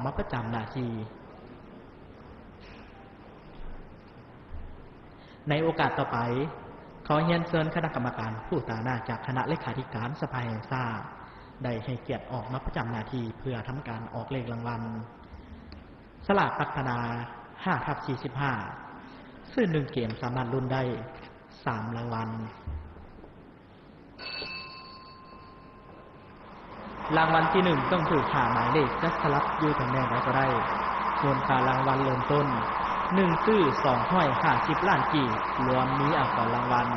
ມາປະຈຳໜ້າທີ່. ໃນໂອກາດຕໍ່ໄປ, ຂໍຮຽນເຊີນຄະນະກຳມະການຜູ້ຕາໜ້າຈາກຄະນະເລຂາທິການສະພາແຫ່ງຊາດ ໄດ້ໃຫ້ກຽດອອກມາປະຈຳໜ້າທີ່ເພື່ອທຳການອອກເລກລາງວັນ. ສະຫຼາກພັດທະນາ ຫ້າທັບສີ່ສິບຫ້າ ຊື້ໜຶ່ງເກມສາມາດລຸ້ນໄດ້ສາມລາງວັນ. ລາງວັນທີໜຶ່ງຕ້ອງຖືກຫ້າໝາຍເລກ, ຈະສະຫຼັບຢູ່ຕຳແໜ່ງໃດກໍໄດ້. ມູນຄ່າລາງວັນເລີ່ມຕົ້ນ ໜຶ່ງຊື້ສອງຮ້ອຍຫ້າສິບລ້ານກີບ, ລວມມີອາກອນລາງວັນ.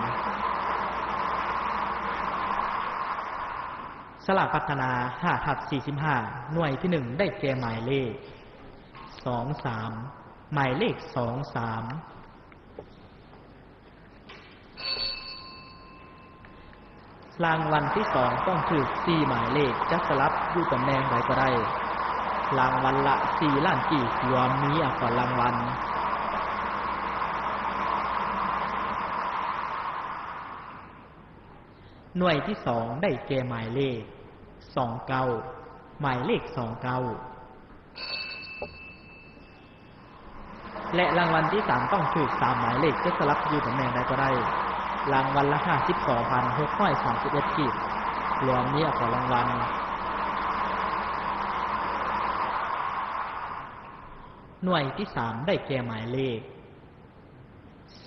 ສະຫຼາກພັດທະນາ ຫ້າທັບສີ່ສິບຫ້າ ໜ່ວຍທີໜຶ່ງໄດ້ແກ່ໝາຍເລກ ສອງສາມ ໝາຍເລກ ສອງສາມ. ລາງວັນທີສອງຕ້ອງຖືກສີ່ໝາຍເລກ, ຈະສະຫຼັບຢູ່ຕຳແໜ່ງໃດກໍໄດ້. ລາງວັນລະສີ່ລ້ານກີບ, ລວມມີອາກອນລາງວັນ. ໜ່ວຍທີສອງໄດ້ແກ່ໝາຍເລກ ສອງເກົ້າ ໝາຍເລກ ສອງເກົ້າ. ແລະ ລາງວັນທີສາມຕ້ອງຖືກສາມໝາຍເລກ, ຈະສະຫຼັບຢູ່ຕຳແໜ່ງໃດກໍໄດ້. ລາງວັນລະຫ້າສິບສອງພັນຫົກຮ້ອຍສາມສິບເອັດກີບ, ລວມມີອາກອນລາງວັນ. ໜ່ວຍທີສາມໄດ້ແກ່ໝາຍເລກ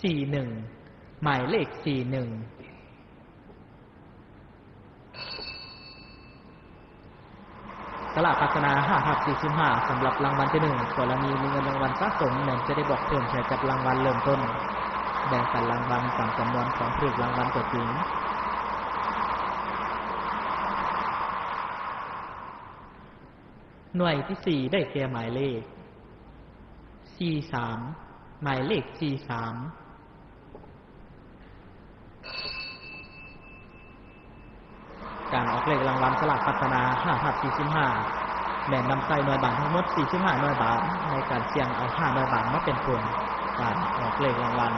ສີ່ໜຶ່ງ ໝາຍເລກ ສີ່ໜຶ່ງ. ສະຫຼາກພັດທະນາ ຫ້າທັບສີ່ສິບຫ້າ ສຳລັບລາງວັນທີໜຶ່ງ ກໍລະນີມີເງິນລາງວັນສະສົມແມ່ນຈະໄດ້ບວກເພີ່ມໃສ່ກັບລາງວັນເລີ່ມຕົ້ນ, ແບ່ງປັນລາງວັນຕາມຈຳນວນຄວາມຖືກລາງວັນຕົວຈິງ. ໜ່ວຍທີສີ່ໄດ້ແກ່ໝາຍເລກ ສີ່ສາມ ໝາຍເລກ ສີ່ສາມ. ການອອກເລກລາງວັນສະຫຼາກພັດທະນາ ຫ້າທັບສີ່ສິບຫ້າ ແມ່ນນຳໃຊ້ໜ່ວຍບານທັງໝົດ ສີ່ສິບຫ້າໜ່ວຍບານ ໃນການສ່ຽງເອົາຫ້າໜ່ວຍບານມາເປັນຜົນການອອກເລກລາງວັນ.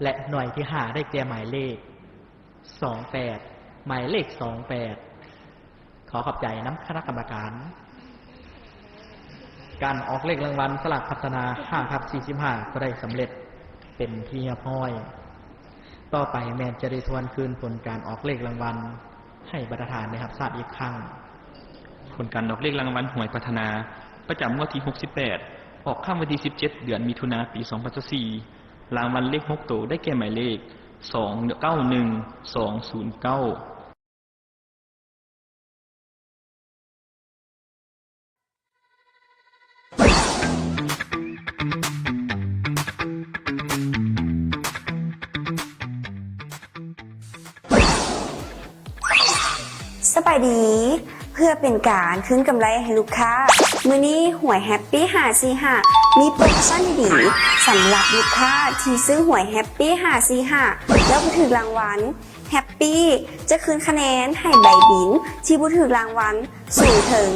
ແລະ ໜ່ວຍທີຫ້າໄດ້ແກ່ໝາຍເລກ ສອງແປດ ໝາຍເລກ ສອງແປດ. ຂໍຂອບໃຈນຳຄະນະກຳມະການ. ການອອກເລກລາງວັນສະຫຼາກພັດທະນາ ຫ້າທັບສີ່ສິບຫ້າ ກໍໄດ້ສຳເລັດເປັນທີ່ຮຽບຮ້ອຍ. ຕໍ່ໄປແມ່ນຈະໄດ້ທວນຄືນຜົນການອອກເລກລາງວັນໃຫ້ບັນດາທ່ານໄດ້ຮັບຊາບອີກຄັ້ງ. ຜົນການອອກເລກລາງວັນຫວຍພັດທະນາ ປະຈຳງວດທີຫົກສິບແປດ ອອກຄ່ຳວັນທີສິບເຈັດ ເດືອນມິຖຸນາ ປີສອງພັນຊາວສີ່. ລາງວັນເລກຫົກໂຕໄດ້ແກ່ໝາຍເລກ ສອງເກົ້າໜຶ່ງ ສອງສູນເກົ້າ. ສະບາຍດີ. ເພື່ອເປັນການຄືນກຳໄລໃຫ້ລູກຄ້າ, ມື້ນີ້ຫວຍແຮັບປີ້ຫ້າສີ່ຫ້າ ມີໂປຣໂມຊັນດີໆ ສຳລັບລູກຄ້າທີ່ຊື້ຫວຍແຮັບປີ້ຫ້າສີ່ຫ້າ ແລ້ວບໍ່ຖືກລາງວັນ. ແຮັບປີ້ຈະຄືນຄະແນນໃຫ້ໃບບິນທີ່ບໍ່ຖືກລາງວັນສູງເຖິງ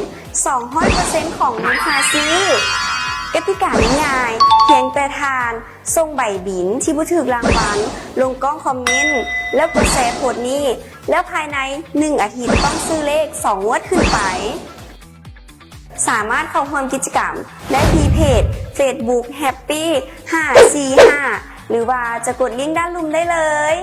ສອງຮ້ອຍເປີເຊັນຂອງມູນຄ່າຊື້. ກະຕິກາງ່າຍໆ, ພຽງແຕ່ທ່ານສົ່ງໃບບິນທີ່ບໍ່ຖືກລາງວັນລົງກ້ອງຄອມເມັນ ແລ້ວກົດແຊໂພສນີ້ ແລ້ວພາຍໃນໜຶ່ງອາທິດຕ້ອງຊື້ເລກສອງງວດຂຶ້ນໄປ. ສາມາດເຂົ້າຮ່ວມກິດຈະກຳໄດ້ທີ່ເພຈເຟສບຸກແຮັບປີ້ຫ້າສີ່ຫ້າ ຫຼືວ່າຈະກົດລິ້ງດ້ານລຸ່ມໄດ້ເລີຍ.